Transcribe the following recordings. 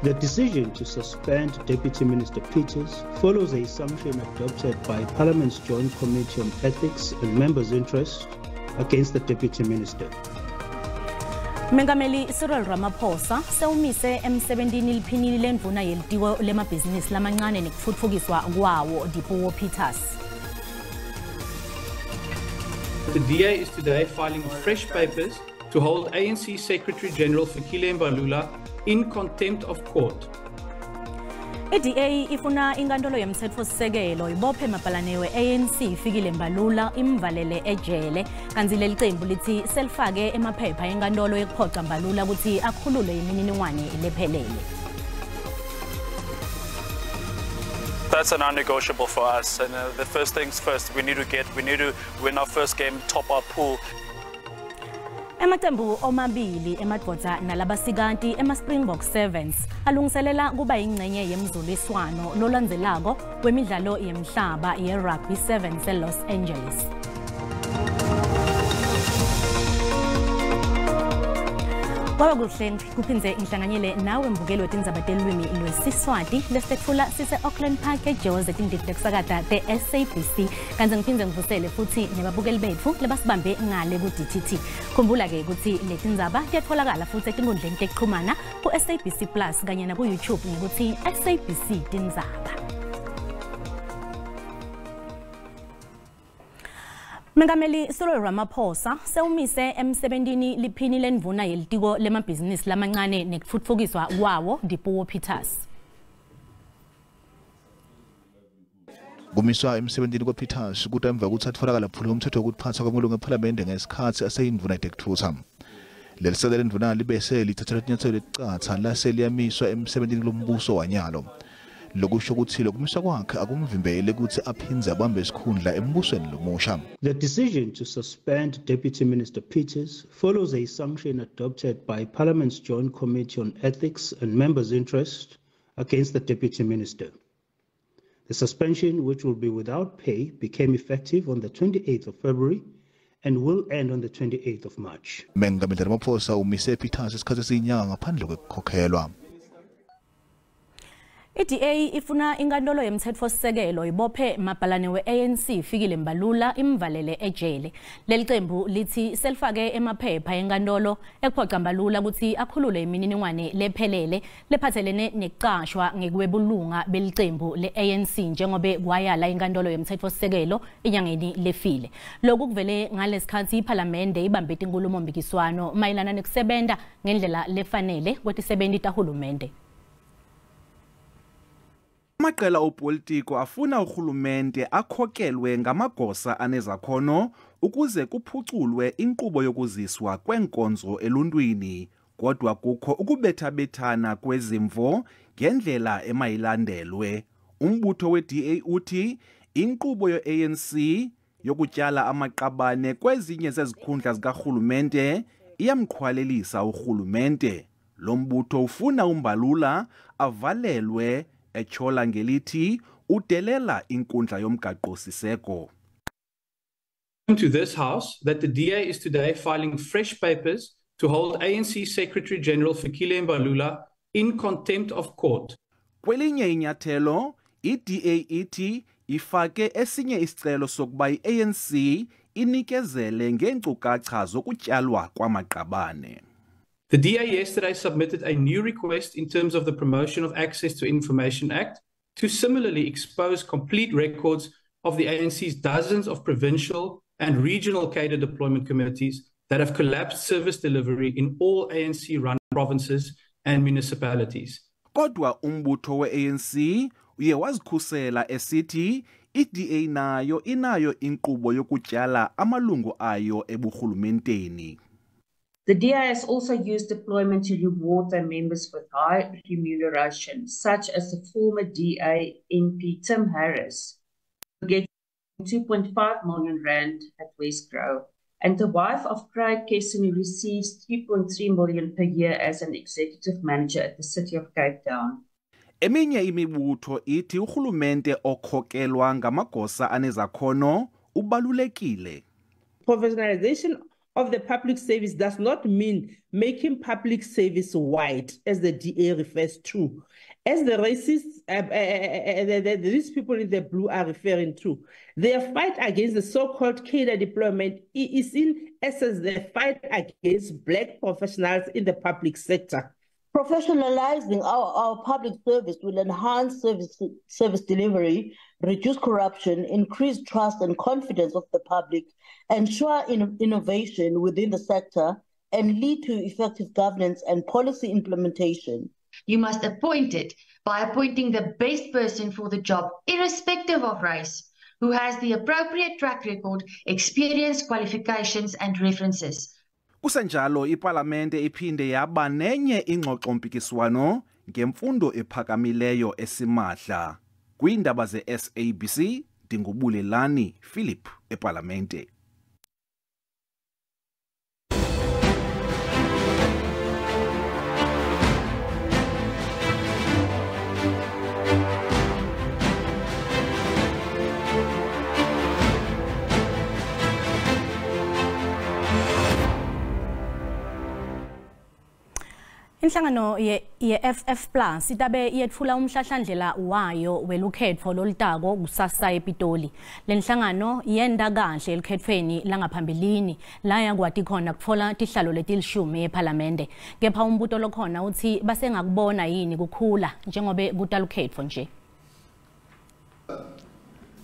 The decision to suspend Deputy Minister Peters follows a sanction adopted by Parliament's Joint Committee on Ethics and Members' Interest against the Deputy Minister. Mengameli Cyril Ramaphosa sewumise emsebentini liphini lendvuna yelitiko lemabhizinisi lamancane nekutfutfukiswa kwawo Dipuo Peters. The DA is today filing fresh papers to hold ANC Secretary General Fikile Mbalula in contempt of court. I-DA ifuna inkantolo yemtsetfosisekelo ibophe mabhalane we-ANC Fikile Mbalula imvalele ejele, kantsi leli cembu litsi selifake emaphepha enkantolo yekuphoca Mbalula kutsi akhulule imininingwane lephelele. That's a non-negotiable for us, and the first things first, we need to win our first game, top our pool. Emacembu omabili emadvodza nalabasikati ema-Springbok Sevens alungiselela kuba yingcenye yemzuliswano lolandzelako wemidlalo yemhlaba ye-Rugby Sevens eLos Angeles. Kwaba kuhle kuphindze ngihlanganyele nawe mbukeli wetindzaba telulwimi lwesiSwati lesitetfula sise-Auckland Park eJozi etindlini tekusakata te-SABC, kantsi ngiphindze ngivusele futsi nebabukeli betfu lebasibambe ngale ku-DTT. Khumbula-ke kutsi letindzaba tiyatfolakala futsi etinkundleni tekuchumana ku-SABC Plus kanye naku-YouTube ngekutsi SABC Tindzaba. Mengameli Cyril Ramaphosa sewumise emsebentini liphini lendvuna yelitiko lemabhizinisi lamancane nekutfutfukiswa kwawo Dipuo Peters. Kumiswa emsebentini kwaPeters kuta emva kwekutsi atfolakala aphule umtsetfo wekutiphatsa kwamalungu ephalamende ngesikhatsi aseyindvuna yetekutfutsa. Leli sele lendvuna libese lithathelwa tinyatselo leticatsa lase liyamiswa emsebentini lombuso wanyalo. Lokusho kutsi lokumiswa kwakhe akumvimbeli kutsi aphindze abambe isikhundla embusweni lomusha. The decision to suspend Deputy Minister Peters follows a sanction adopted by Parliament's Joint Committee on Ethics and Members' Interest against the Deputy Minister. The suspension, which will be without pay, became effective on the 28th of February and will end on the 28th of March. Mengameli Ramaphosa umise Peters isikhathi esiyinyanga ngaphandle kwekukhokhelwa. I-DA ifuna inkantolo yemtsetfosisekelo ibophe mabhalane we-ANC Fikile Mbalula imvalele ejele. Leli cembu litsi selifake emaphepha enkantolo ekuphoca Mbalula kutsi akhulule imininingwane lephelele lephatselene nekucashwa ngekwebulunga belicembu le-ANC njengobe kwayala inkantolo yemtsetfosisekelo enyangeni lefile. Lokhu kuvele ngalesikhatsi iphalamende ibambe tinkhulumompikiswano mayelana nekusebenta ngendlela lefanele kwetisebenti tahulumende. Amaqela opolitiko afuna urhulumente akhokelwe ngamagosa anezakhono ukuze kuphuculwe inkqubo yokuziswa kweenkonzo eluntwini. Kodwa kukho ukubethabethana kwezimvo ngendlela emayilandelwe. Umbutho we-DA uthi inkqubo ye-ANC yokutyala amaqabane kwezinye zezikhundla zikarhulumente iyamqhwalelisa urhulumente. Lo mbutho ufuna uMbalula avalelwe etyhola ngelithi udelela inkundla yomgaqo-siseko. To this house that the DA is today filing fresh papers to hold ANC Secretary General Fikile Mbalula in contempt of court. Kwelinye inyathelo, i-DA ithi ifake esinye isicelo sokuba i-ANC inikezele ngeenkcukacha zokutyalwa kwamaqabane. The DA yesterday submitted a new request in terms of the Promotion of Access to Information Act to similarly expose complete records of the ANC's dozens of provincial and regional cadre deployment committees that have collapsed service delivery in all ANC-run provinces and municipalities. Kodwa umbutho we-ANC uye wazikhusela esithi i-DA nayo inayo inkqubo yokutyala amalungu ayo eburhulumenteni. The DA has also used deployment to reward their members with high remuneration, such as the former DA MP Tim Harris, who gets 2.5 million rand at Wesgro, and the wife of Craig Kesson, who receives 3.3 million per year as an executive manager at the City of Cape Town. Eminye imibutho ithi urhulumente okhokelwa ngamagosa anezakhono ubalulekile. Professionalization of the public service does not mean making public service white, as the DA refers to. As the racists, these people in the blue are referring to. Their fight against the so-called cadre deployment is in essence the fight against black professionals in the public sector. Professionalizing our public service will enhance service delivery, reduce corruption, increase trust and confidence of the public, ensure innovation within the sector, and lead to effective governance and policy implementation. You must appoint it by appointing the best person for the job, irrespective of race, who has the appropriate track record, experience, qualifications, and references. Kusenjalo ipalamente iphinde yaba nenye ingxoxompikiswano ngemfundo ephakamileyo esimahla. Kwiindaba ze-SABC ndingubulelani Philip epalamente. Inhlangano ye-FF Plus itabe yetfula umhlahlandlela wayo welukhetfo lolutako kusasa ePitoli. Le nhlangano yenda kahle elukhethweni langaphambilini la yakwati khona kutfola tihlalo letilishumi ePhalamende. Kepha umbuto lokhona utsi basengakubona yini kukhula njengobe kutalukhetfo nje.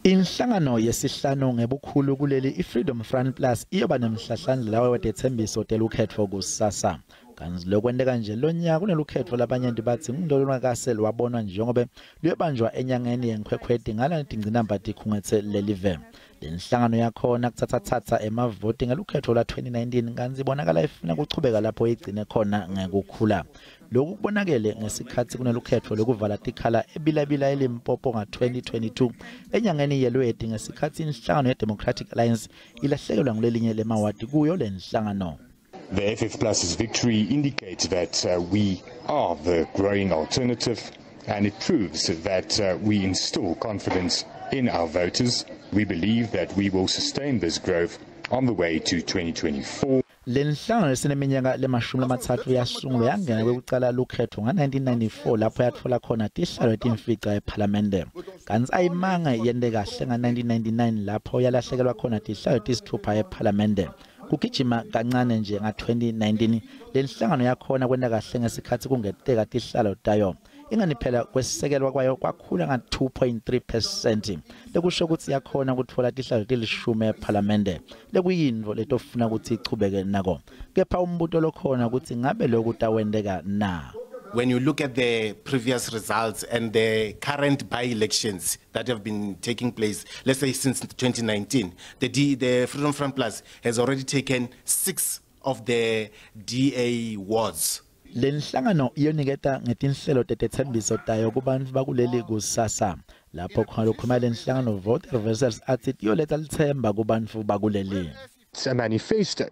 Inhlangano yesihlanu ngebukhulu kuleli iFreedom Front Plus iyoba nemhlahlandlela wetethembiso telukhetfo kusasa. Kanti lokwenteka nje lonyaka kunelukhetfo labanyenti batsi ngulolungakase lwabonwa njengobe luyobanjwa enyangeni yenkhwekhweti ngala tingcinamba tikhungetse lelive. Lenhlangano yakhona kutsatsa emavoti ngelukhetfo lwa 2019 kanti ibonakala ifuna kuchubeka lapho igcine khona ngekukhula. Lokhu kubonakele ngesikhatsi kunelukhetfo lokuvala tikhala ebilabila eLimpopo nga-2022 enyangeni yeLweti ngesikhatsi inhlangano ye-Democratic Alliance ilahlekelwa ngulelinye lemawadi kuyo lenhlangano. The FF Plus's victory indicates that we are the growing alternative, and it proves that we instill confidence in our voters. We believe that we will sustain this growth on the way to 2024. Lenhlangano lesineminyaka lemashumi lamatsatfu yasungulwa yangena kwekucala lukhetfo nga-1994 lapho yatfola khona tihlalo letimfica ephalamende. Kantsi ayimange yente kahle nga-1999 lapho yalahlekelwa khona tihlalo letisitfupha ephalamende. Kugijima kancane nje nga-2019 lenhlangano yakhona kwenta kahle ngesikhatsi kungeteka tihlalo tayo. Ingani phela kwesekelwa kwayo kwakhula nga-2.3% lekusho kutsi yakhona kutfola tihlalo letilishumi ephalamende lekuyintfo letofuna kutsi ichubeke nako. Kepha umbuto lokhona kutsi ngabe lokhu tawenteka na. When you look at the previous results and the current by-elections that have been taking place, let's say since 2019, the Freedom Front Plus has already taken 6 of the DA wards. Lenhlangano iyoniketa ngetinhlelo tetethembiso tayo kubantfu bakuleli kusasa. Lapho khona lokhuluma lenhlangano Vote Reversals athi iyoletha lithemba kubantfu bakuleli. It's a manifesto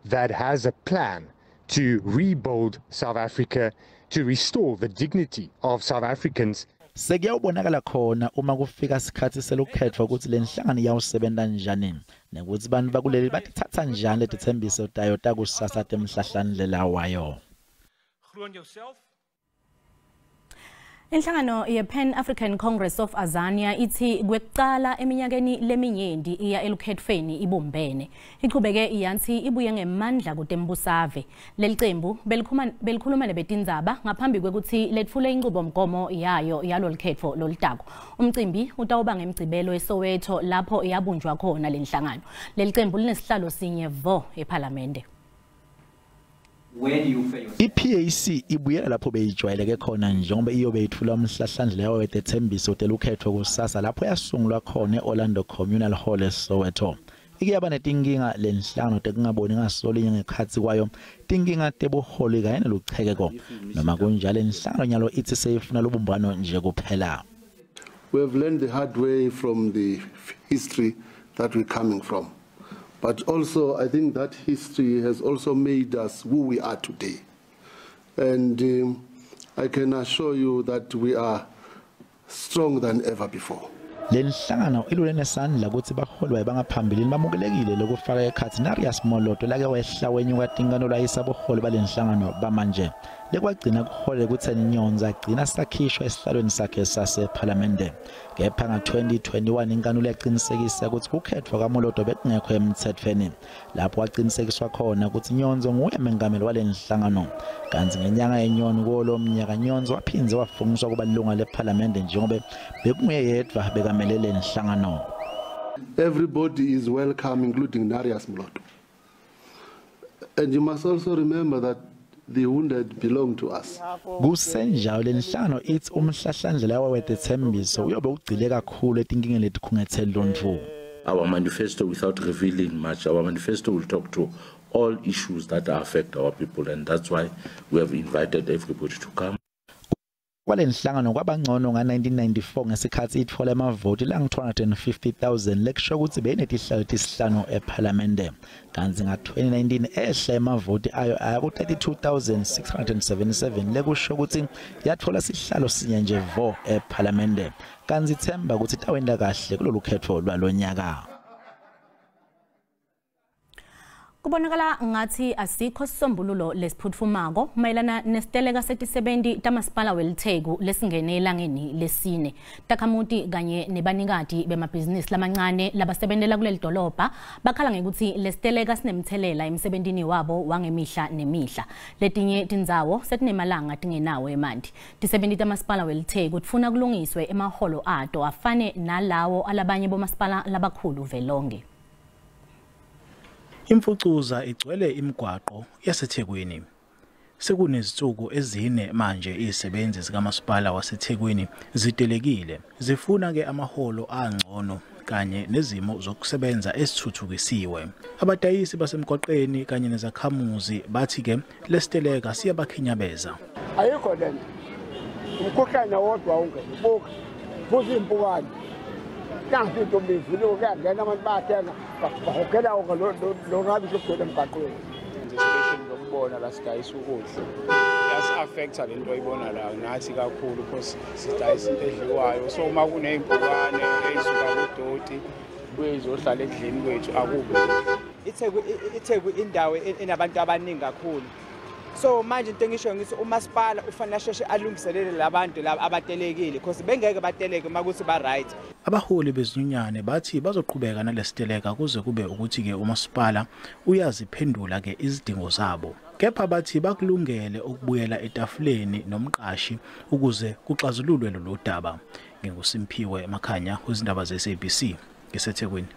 that has a plan to rebuild South Africa, to restore the dignity of South Africans. Sekuyawubonakala khona uma kufika sikhatsi selukhetfo kutsi lenhlangano iyawusebenta njani nekutsi bantfu bakuleli batitsatsa njani letitsembiso tayo takusasa temhlahlandlela wayo. Inhlangano ye-Pan African Congress of Azania ithi kwekucala eminyakeni leminyenti iya elukhetfweni ibumbene. Ichubeke iyansi ibuye ngemandla kutembusave. Leli cembu belikhuluma nebetindzaba ngaphambi kwekutsi letfule inchubomgomo yayo yalolukhetfo lolutako. Umcimbi utawuba ngemgcibelo eSoweto lapho iyabunjwa khona lenhlangano. Leli cembu linesihlalo sinye vo ephalamende. I-PAC ibuyela lapho beyijwayeleke khona njengoba iyobe ithula umhlahlandlela wetethembiso telukhetfo kusasa lapho yasungulwa khona e-Orlando Communal Hall eSoweto. Ike yaba netinkinga lenhlangano tekungaboni ngasolinye ngekhatsi kwayo, tinkinga tebuholi kanye neluchekeko. Noma kunjalo lenhlangano nyalo itsi seyifuna lubumbano nje kuphela. We have learned the hard way from the history that we're coming from. But also, I think that history has also made us who we are today. And I can assure you that we are stronger than ever before. Lenhlangano ilule nesandla kutsi baholi bangaphambilini bamukelekile lokufaka ekhatsi Narius Moloto lake wehla wenyuka tinkantolo ayisa buholi balenhlangano bamanje lekwagcina kuholele kutseni Nyonza agcina sakhishwa esihlalweni sakhe sasephalamende. Kepha nga-2021 inkantolo yaqinisekisa kutsi kukhetfwa kwaMoloto bekungekho emtsetfweni, lapho waqinisekiswa khona kutsi Nyonzo nguye mengameli walenhlangano. Kantsi ngenyanga yeNyoni kulo mnyaka Nyonzo waphindze wafungiswa kuba lilunga lephalamende njengobe bekunguye yedvwa bekamele lenhlangano. Everybody is welcome, including Narius Moloto. And you must also remember that the wounded belong to us. Kusenjalo lenhlangano ithi umhlahlandlela wetethembiso uyobe ugcile kakhulu etinkingeni letikhungetse luntfu. Our manifesto, without revealing much, our manifesto will talk to all issues that affect our people, and that's why we have invited everybody to come. Kwalenhlangano kwabangcono nga-1994 ngesikhatsi itfola emavoti langu-250,000 lekusho kutsi beyinetihlalo letisihlanu ephalamende. Kantsi nga-2019 ehla emavoti ayo aya ku-32,677 lekusho kutsi yatfola sihlalo sinye nje vo ephalamende. Kantsi ithemba kutsi itawenta kahle kulolu khetfo lwalonyaka. Kubonakala ngathi asikho sisombululo lesiphutfumako mayelana nesiteleka setisebenti tamasipala weliTheku lesingene elangeni lesine. Takhamuti kanye nebanikati bemabhizinisi lamancane labasebentela kuleli dolobha bakhala ngekutsi lesiteleka sinemthelela emsebentini wabo wangemihla nemihla. Letinye tindzawo setinemalanga tingenawo emanti. Tisebenti tamasipala weliTheku tifuna kulungiswe emaholo ato afane nalawo alabanye bomasipala labakhulu velonke. Imfucuza igcwele imigwaqo yaseThekwini. Sekunezinsuku ezine manje izisebenzi zikamasipala waseThekwini zitelekile, zifuna ke amaholo angcono kanye nezimo zokusebenza esithuthukisiwe. Abadayisi basemgwaqeni kanye nezakhamuzi bathi ke lesiteleka siyabakhinyabeza. Ayikho lento. Umkhuhlane wodwa ungene buka. Futhi impukane. Nansi intombi ivile kuyangena abantu bayathenga bahogela lo rubbish ogcwele emgaqweni. Especially lokubona la sidayisa ukudla yasi-affecta le nto oyibona la nathi kakhulu because sidayisa into edliwayo, so uma kuney'mpukane ey'suka kudoti buye izohlala ekudleni kwethu akubi. iTheku indawo enabantu abaningi kakhulu. So manje into engisho ngithi umasipala ufanele asheshe alungiselele labantu laba abatelekile because bengeke bateleke uma kuthi ba right. Abaholi bezinyunyane bathi bazoqhubeka nalesiteleka kuze kube ukuthi ke umasipala uyaziphendula ke izidingo zabo. Kepha bathi bakulungele ukubuyela etafuleni nomqashi ukuze kuxazululwe lolu daba. NginguSimphiwe Makhanya kwizindaba ze-SABC ngiseThekwini.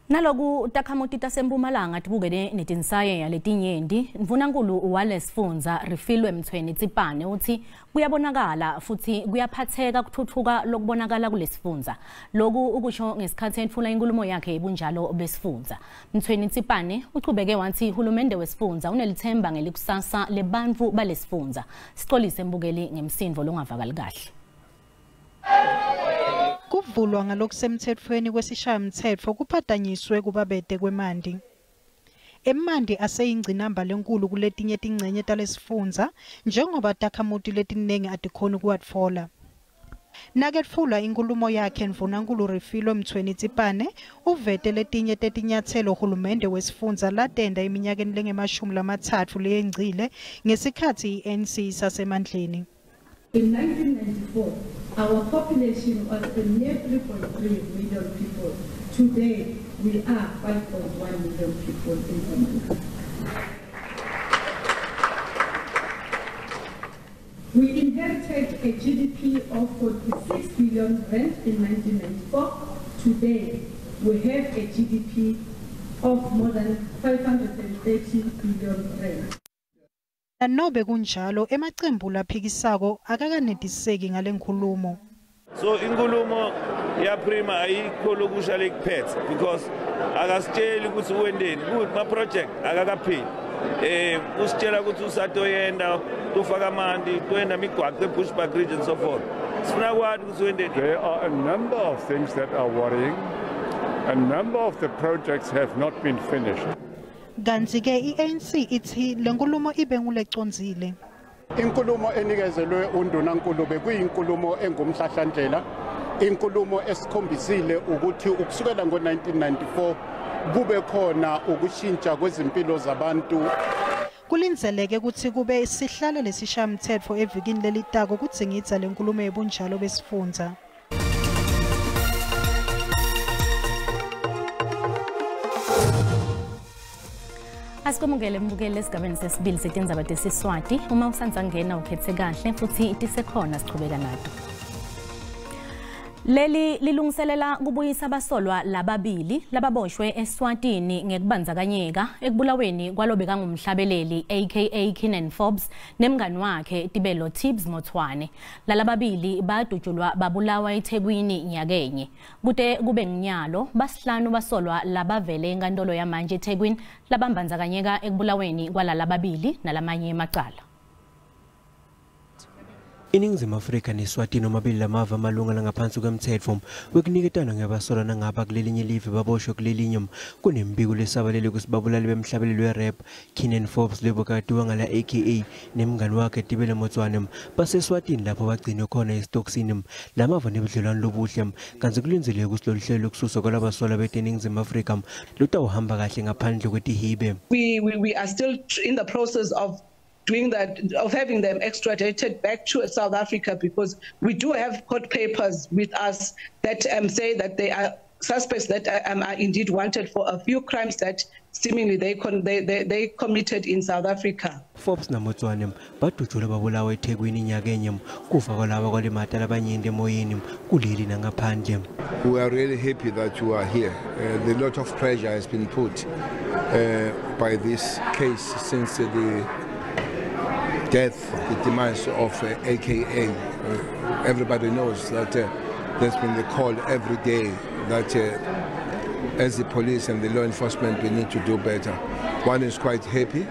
Naloku takhamuti taseMpumalanga tibukene netinsayeya letinyenti, Ndvunankulu walesifundza Refilwe Mtsweni Tsipane uthi kuyabonakala futhi kuyaphatheka kuthuthuka lokubonakala kulesifundza. Loku ukusho ngesikhathi etfula inkulumo yakhe ebunjalo besifundza. Mtsweni Tsipane uchubeke wathi hulumende wesifundza unelithemba ngelikusasa lebantfu balesifundza. Sixolise embukeli ngemsindvo longavakali kahle. Kuvulwa ngalokusemtsetfweni kwesishayamtsetfo kuphatanyiswe kubabete kwemanti. Emanti aseyingcinamba lenkulu kuletinye tingcenye talesifundza njengoba takhamuti letinengi atikhoni kuwatfola. Naketfula inkulumo yakhe Ndvunankulu Refilwe Mtsweni Tsipane uvete letinye tetinyatselo hulumende wesifundza latenta eminyakeni lengema-30 leyengcile ngesikhatsi i-ANC isasemandleni. In 1994, our population was a mere 3.3 million people. Today, we are 5.1 million people in Mpumalanga. We inherited a GDP of 46 billion rand in 1994. Today, we have a GDP of more than 530 billion rand. Nanobe kunjalo emacembu laphikisako akakanetiseki ngale nkulumo. So inkulumo ya Prima ayikho lokusha lekuphethe because akasitsheli ukuthi wendeni kuthi ma project akakapheli. Usitshela ukuthi usatoyenda tufaka amanti toyenda imigwaqo eBushbuck Ridge and so forth. Sifuna kwathi ukuthi wendeni. There are a number of things that are worrying. A number of the projects have not been finished. Kantsi ke i-ANC ithi lenkulumo ibe ngulecondzile. Inkulumo enikezelwe undunankulu bekuyinkulumo engumhlahlandlela, inkulumo esikhombisile ukuthi ukusukela ngo-1994 kube khona ukushintsha kwezimpilo zabantu. Kulindzeleke kutsi kube sihlalo lesishayamtsetfo evikini lelitako kudzingidza lenkulumo yebunjalo besifundza. Asikwamukele mbukeli esigabeni sesibili setindzaba tesiswati. Uma usandza ngena ukhethe kahle futhi tisekhona sichubeka nato. Leli lilungiselela kubuyisa abasolwa lababili lababoshwe eSwatini ngekubandzakanyeka ekubulaweni kwalobeka ngumhlabeleli aka Kiernan Forbes nemngani wakhe Tibelo Tibbs Mothwane. Lalababili badutshulwa babulawa eThekwini nyakenye. Kute kube nginyalo basihlanu basolwa labavele enkantolo yamanje eThekwini labambandzakanyeka ekubulaweni kwalalababili nalamanye emacala. INingizimu Afrika neSwatini omabili lamava amalunga langaphansi kwemtsetfo wekuniketana ngebasolwa nangaba kulelinye live baboshwe kulelinye. Kunembiko lesabalele kutsi babulali bemhlabeleli we-rap Kiernan Forbes lebekatiwa ngala aka nemngani wakhe Tibelo Motswane baseSwatini lapho bagcinwe khona esitokisini. Lamava nebudlelwano lobuhle kantsi kulindzeleke kutsi lolu hlelo lokususwa kwalabasolwa beteNingizimu Afrika lutawuhamba kahle ngaphandle kwetihibe. We are still in the process of doing that, of having them extradited back to South Africa, because we do have court papers with us that say that they are suspects that are indeed wanted for a few crimes that seemingly they committed in South Africa. Forbes naMotswane badutshulwa babulawa eThekwini nyakenye. Kufa kwalaba kwalimata labanyenti emoyeni kuleli nangaphandle. We are really happy that you are here. A lot of pressure has been put by this case since the death, the demise of AKA. Everybody knows that there's been the call every day that as the police and the law enforcement, we need to do better. One is quite happy.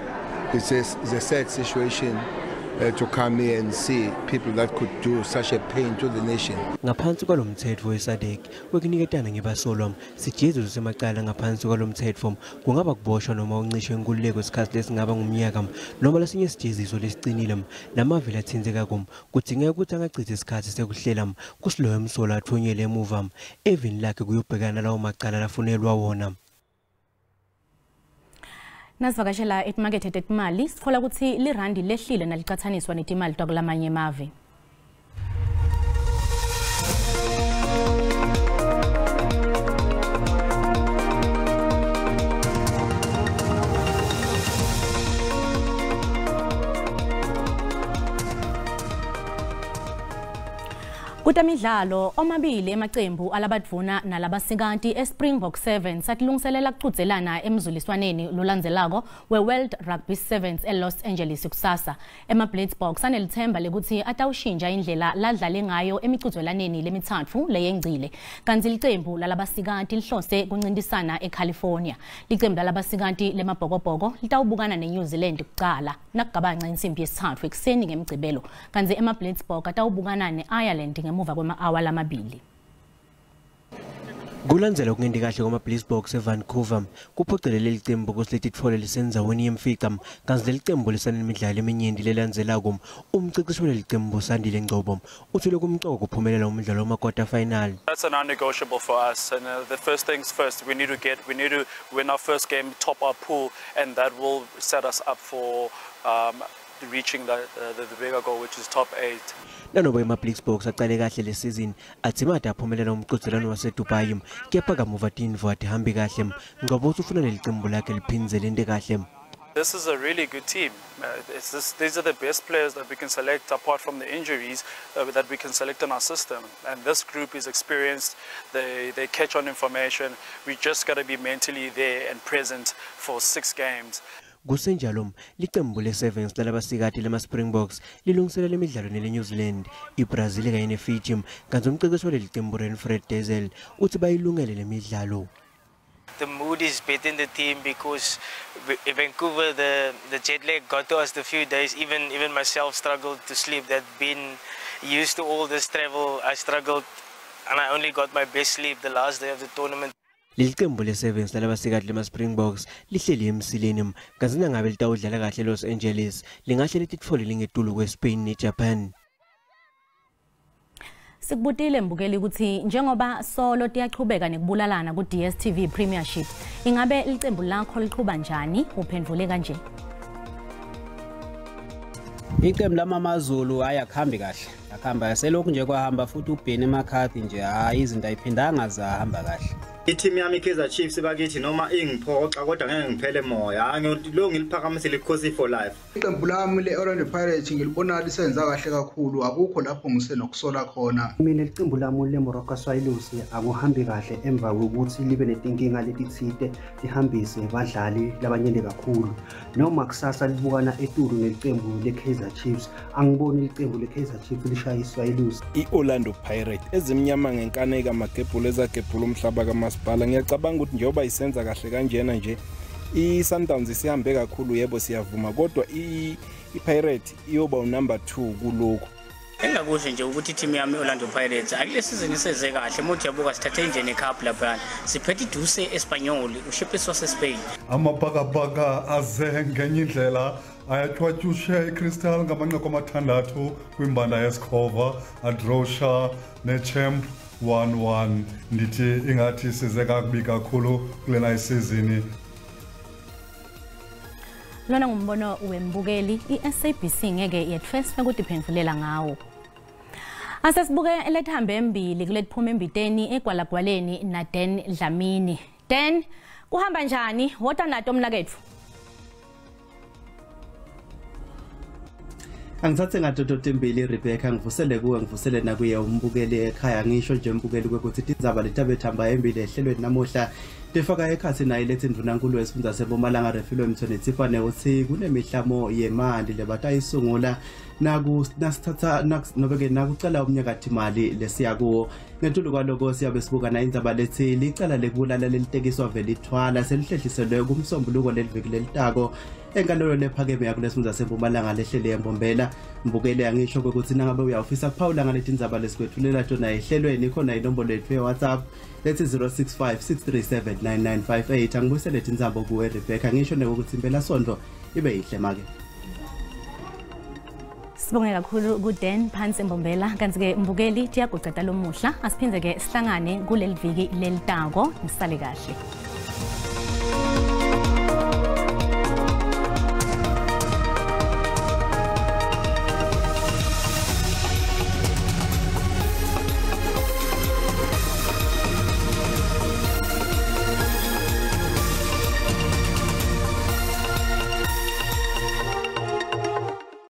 It's a sad situation to come here and see people that could do such a pain to the nation. Ngaphansi kwalomthetho weSADC wekuniketana ngebasolwa sijeziso semacala ngaphansi kwalomthetho kungaba kuboshwa noma uncishwe inkululeko isikhathi lesingaba ngumnyaka noma lesinye isijeziso lesiqinile. Lamavela athintekako kudingeka ukuthi angachitha isikhathi sekuhlela kusiloyo msolwa athunyelwe emuva evini lakhe kuyobhekana lawo macala lafunelwa wona. Nasivakashela etimakethe tetimali sitfola kutsi lirandi lehlile nalicatsaniswa netimali takulamanye emave. Kutemidlalo omabili emacembu alabadvuna nalabasikati eSpringbok Sevens satilungiselela kucudzelana emzuliswaneni lolandzelako we-World Rugby Sevens eLos Angeles kusasa. Ema-Blitzboks anelithemba lekutsi atawushintsha indlela ladlale ngayo emicudzelwaneni lemitsatfu leyengcile. Kantsi licembu lalabasikati lihlose kuncintisana eCalifornia. Licembu lalabasikati lemabhokobhoko litawubukana neNew Zealand kucala nakugabanca insimbi yesitsatfu ekuseni ngemgcibelo. Kantsi ema-Blitzboks atawubukana ne-Ireland ngemuva kwema-awa lamabili. Kulandzela kungendi kahle kwama-Blitzboks eVancouver kuphocelele licembu kutsi lititfole lisendzaweni yemfica kantsi lelicembu lisanemidlalo eminyenti lelandzelako. Umceceshi walelicembu Sandile Ngcobo utsi lokumcoka kuphumelela umdlalo wama-quarter final. That's a non-negotiable for us, and the first things first, we need to win our first game, top our pool, and that will set us up for reaching the bigger goal, which is top 8. Nanoba ema-Blitzboks acale kahle le season adzimate aphumelela umcudzelwano waseDubai kepha kamuva tintfo atihambi kahle. Ngcobo utsi ufuna lelicembu lakhe liphindze lente kahle. This is a really good team. These are the best players that we can select, apart from the injuries, that we can select in our system. And this group is experienced. They catch on information. We just got to be mentally there and present for 6 games. Kusenjalo licembu le-Sevens lalabasikati lema-Springboks lilungiselela imidlalo nele-New Zealand, iBrazil kanye neFiji. Kantsi umceceshi walelicembu Renfred Dazel utsi bayilungele le midlalo. The mood is better in the team because in Vancouver the jet lag got to us the few days. Even myself struggled to sleep. That been used to all this travel, I struggled, and I only got my best sleep the last day of the tournament. Leli qembu le-Sevens lalabasikati lema-Springboks lihleli emsileni kantsi nangabe litawudlala kahle Los Angeles lingahle lititfole lingetulu kweSpain neJapan. Sikubutile mbukeli ukuthi njengoba solo tiyachubeka nekubulalana ku-DStv Premiership, ingabe licembu lakho liqhuba njani? Uphendvule kanje. Iqembu lamaMazulu hayi akuhambi kahle, akuhamba selokhu nje kwahamba futhi uBenny McCarthy nje hayi izinto ayiphindanga zahamba kahle. I-team yami i-Kaizer Chiefs bakithi noma ingiphoxa kodwa ngeke ngiphele moya, lo ngiliphakamisile ikhosi for life. Iqembu lami le-Orlando Pirates ngilibona lisenza kahle kakhulu, akukho lapho ngisenokusola khona. Mina licembu lami le-Moroka Swallows akuhambi kahle emva kokuthi libe netinkinga letitsite lihambise badlali labanyenti kakhulu. Noma kusasa libukana etulu nelicembu le-Kaizer Chiefs, angiboni licembu le-Kaizer Chiefs lishaya i-Swallows. I-Orlando Pirates ezimnyama ngenkani kamagebhula ezagebhula umhlaba kamasipala, ngiyacabanga ukuthi njengoba isenza kahle kanjena nje i-Sundowns isihambe kakhulu, yebo siyavuma, kodwa i-Pirate iyoba unumber 2 kulokhu. Engakusho nje ukuthi i-team yami i-Orlando Pirates akule season iseze kahle, muthi yabuka sithathe nje ne-cup laphana, siphethe iduse Espanyol, ushipisi wase-Spain. Amabhakabhaka aze ngenye indlela ayatywatyushe iCrystal ngamanqaku amathandathu kwimbanda yesikhova, adrosha nechamp 1-1. Ndithi ingathi size kakubi kakhulu kulena isizini. Lona ngumbono wembukeli, i-SABC ngeke yetfeswe kutiphendvulela ngawo. Asesibuke lethambe embili kuletiphuma embiteni egwalagwaleni na Dan Dlamini. Dan, kuhamba njani? Wota nato mnaketfu. Angithathe ngatoto embili Rebecca, ngivusele kuwe ngivusele nakuye umbukeli ekhaya. Ngisho nje umbukeli kwekuthi tindzaba letabethamba embili ehlelweni namuhla tifaka ekhathi naye lethi Ndvunankulu wesifundza seMpumalanga Refilwe Mthweni uthi kunemihlamo yemali lebatayisungula nasithatha nobe-ke nakucala umnyakathi mali lesiya kuwo. Ngetulu kwaloko siyabe sibuka na indzaba lethi licala lekubulala lelitekiswa velithwala selihlehliselwe kumsombuluko leliviki lelitako enkantolo lephakeme yakulesifundza seMpumalanga lehlele eMbombela. Mbukele angisho ukuthi nangabe uyawufisa kuphawula ngaleti ndzaba lesikwethulela tona ehlelweni, ikhona inombolo yethu ye-WhatsApp lethi 065 637 9958. Angibuyisele tindzaba kuwe Rebecca, ngisho nekuthi impela sonto ibe yihle make. Sibonge kakhulu kuDan phansi eMbombela, kanti-ke mbukeli tiyaguceda lomuhla. Asiphindze-ke sihlangane kuleli viki lelitako, nisale kahle.